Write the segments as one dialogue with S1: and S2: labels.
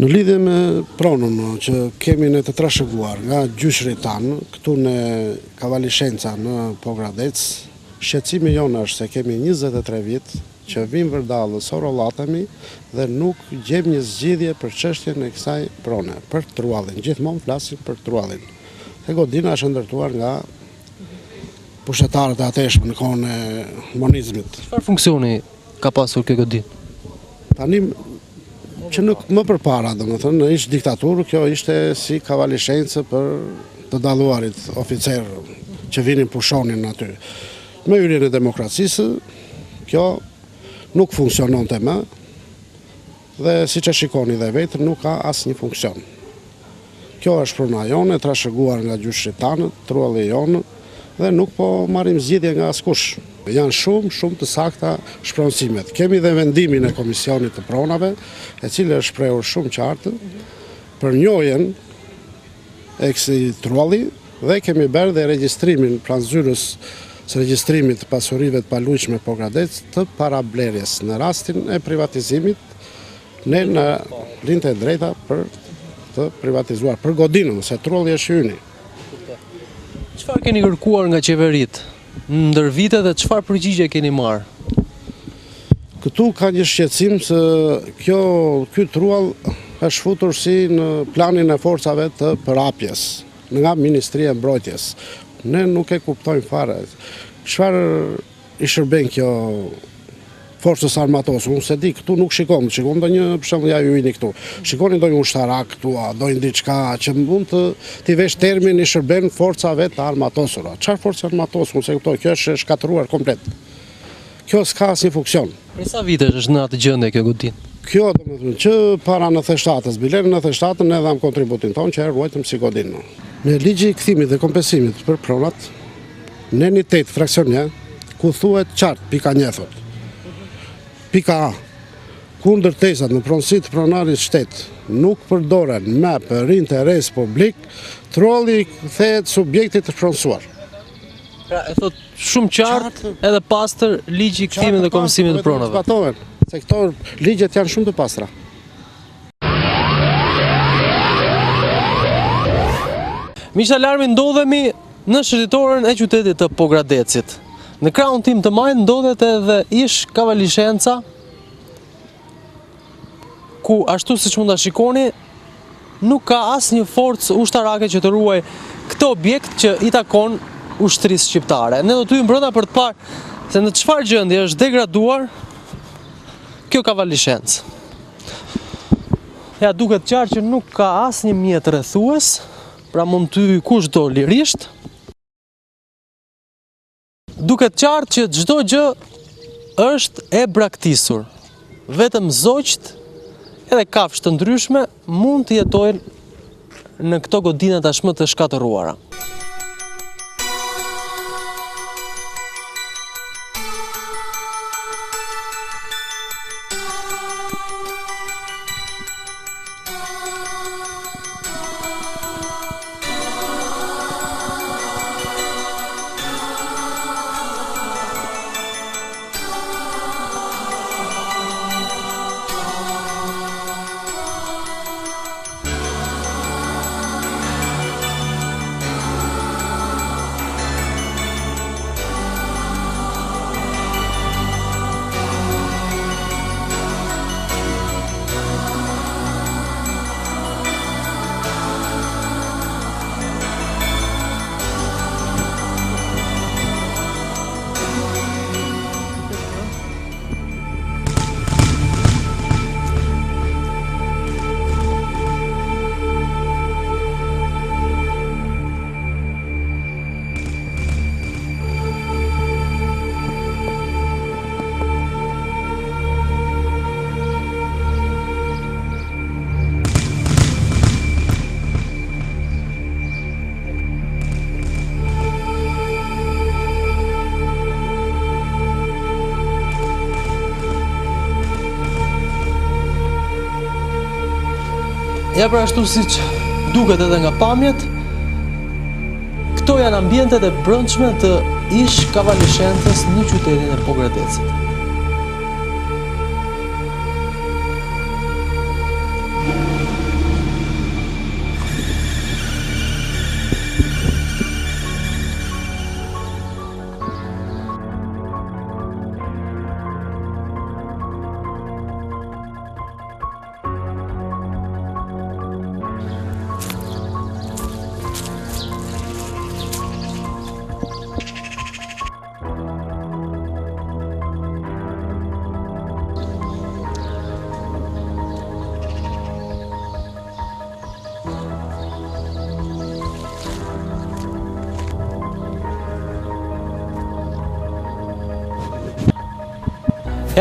S1: Në lidhje me pronën që kemi ne të trashëguar nga gjyshërit tanë, këtu në Kavalishenca në Pogradec, shqetësimi jonë është se kemi 23 vjet që vijmë vërdallë sorollatemi dhe nuk gjejmë një zgjidhje për çështjen e kësaj prone, për truallin. Gjithmonë flasim për truallin. Dhe godina është ndërtuar nga pushtetarët e atëhershëm në kohën e monizmit.
S2: Çfarë funksioni ka pasur kjo godinë?
S1: Tani që nuk më përpara, domethënë, në ish diktaturë, kjo ishte si kavalishencë për të dalluarit oficerë që vinin pushonin aty. Me hyrjen e demokracisë, kjo nuk funksiononte më dhe siç e shikoni dhe vetë nuk ka asnjë funksion. Kjo është prona jonë e trashëguar nga gjyshërit tanë, trualli jonë dhe nuk po marrim zgjidhje nga askush. Janë shumë, shumë të sakta shpronësimet. Kemi dhe vendimin e Komisionit të Pronave, e cili është shprehur shumë qartë për njohjen e kësaj trualli dhe kemi bërë dhe regjistrimin pranë zyrës së regjistrimit të pasurive të paluajtshme Pogradec të parablerjes. Në rastin e privatizimit, ne na linte e drejta për të privatizuar, për godinën, se trualli është yni.
S2: Çfarë keni kërkuar nga qeveritë ndër vite dhe çfarë përgjigje keni marrë?
S1: Këtu ka një shqetësim se kjo, ky truall është futur si në planin e forcave të përhapjes nga Ministria e Mbrojtjes. Ne nuk e kuptojmë fare. Çfarë i shërben kjo forcës armatosur? Unë s'e di, këtu nuk shikon, shikon ndonjë, për shembull ja ju jeni këtu. Shikoni ndonjë ushtarak këtu, a ndonjë diçka që mund të t'i vesh termin i shërben forcave të armatosura. Çfarë force armatosur? Unë s'e kuptoj, kjo është shkatërruar komplet. Kjo s'ka asnjë funksion.
S2: Prej sa vitesh është në atë gjendje kjo godinë?
S1: Kjo, domethënë, që para 97-ës, bile në 97-ën ne dhamë kontributin tonë që e ruajtëm si godinë. Në ligji i kthimit dhe kompensimit për pronat, neni 8, fraksion 1, ku thuhet qartë, pika 1 thotë. Pika A, kur ndërtesat në pronësi të pronarit shtet nuk përdoren me për interes publik, trualli i kthehet subjektit të shpronësuar.
S2: Pra e thotë shumë qartë edhe pastër ligji i kthimit dhe kompensimit të pronave.
S1: Zbatohen, se këto ligjet janë shumë të pastra.
S2: Miq të Alarmit ndodhemi në shëtitoren e qytetit të Pogradecit. Në krahun tim të majtë ndodhet edhe ish kavalishenca ku ashtu siç mund ta shikoni, nuk ka asnjë forcë ushtarake që të ruajë këtë objekt që i takon ushtrisë shqiptare. Ne do të hyjmë brenda për të parë se në çfarë gjendje është degraduar kjo kavalishencë. Ja duket qartë që nuk ka asnjë mjet rrethues, pra mund të hyjë kushdo lirisht. Duket qartë që çdo gjë është e braktisur. Vetëm zogjtë edhe kafshë të ndryshme mund të jetojnë në këto godina tashmë të shkatërruara. Ja pra ashtu siç duket edhe nga pamjet, këto janë ambientet e brendshme të ish kavalishencës në qytetin e Pogradecit.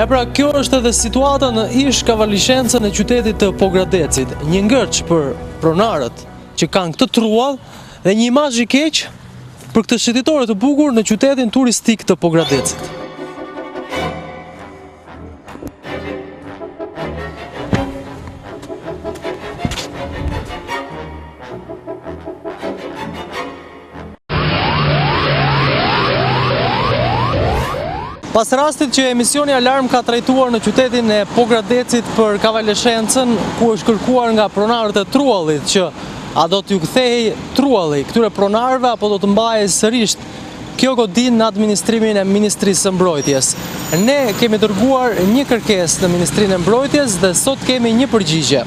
S2: Ja pra, kjo është edhe situata në ish kavalishencën e qytetit të Pogradecit. Një ngërç për pronarët që kanë këtë truall dhe një imazh i keq për këtë shëtitore të bukur në qytetin turistik të Pogradecit. Pas rastit që emisioni Alarm ka trajtuar në qytetin e Pogradecit për kavaleshencën, ku është kërkuar nga pronarët e truallit që a do t'ju kthehej trualli këtyre pronarëve apo do të mbahej sërish kjo godinë në administrimin e Ministrisë së Mbrojtjes. Ne kemi dërguar një kërkesë në Ministrinë e Mbrojtjes dhe sot kemi një përgjigje.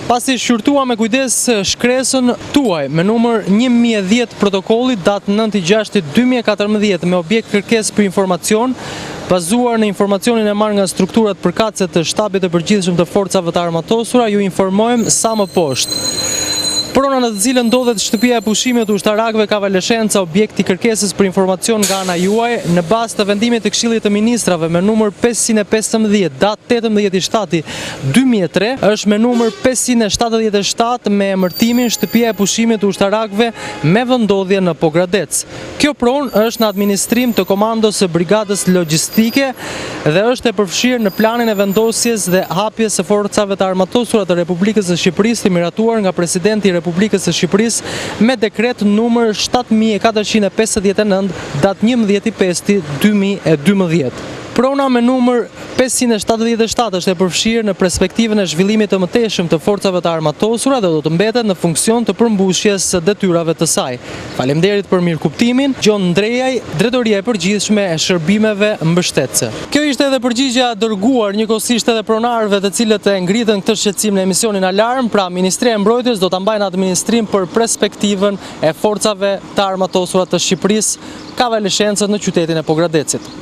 S2: Pasi shqyrtuam me kujdes shkresën tuaj me numër 1010 protokolli datë 9.6.2014 me objekt kërkesë për informacion, bazuar në informacionin e marrë nga strukturat përkatëse të Shtabit të Përgjithshëm të Forcave të Armatosura, ju informojmë sa më poshtë. Prona në të cilën ndodhet shtëpia e pushimit të ushtarakëve Kavaleshenca, objekt i kërkesës për informacion nga ana juaj, në bazë të vendimit të Këshillit të Ministrave me numër 515, datë 18.7. 2003, është me numër 577 me emërtimin Shtëpia e pushimit të ushtarakëve me vendndodhje në Pogradec. Kjo pronë është në administrim të Komandos së Brigadës Logjistike dhe është e përfshirë në planin e vendosjes dhe hapjes së Forcave të Armatosura të Republikës së Shqipërisë të miratuar nga Presidenti i Republikës së Shqipërisë me dekret numër 7459 datë 11 i 2012. Prona me numër 577 është e përfshirë në perspektivën e zhvillimit të mëtejshëm të Forcave të Armatosura dhe do të mbetet në funksion të përmbushjes së detyrave të saj. Faleminderit për mirëkuptimin, Gjon Ndrejaj, Drejtoria e Përgjithshme e Shërbimeve Mbështetëse. Kjo ishte edhe përgjigja dërguar njëkohësisht edhe pronarëve të cilët e ngritën këtë shqetësim në emisionin Alarm, pra Ministria e Mbrojtjes do ta mbajë në administrim për perspektivën e Forcave të Armatosura të Shqipërisë, kavaleshencën në qytetin e Pogradecit.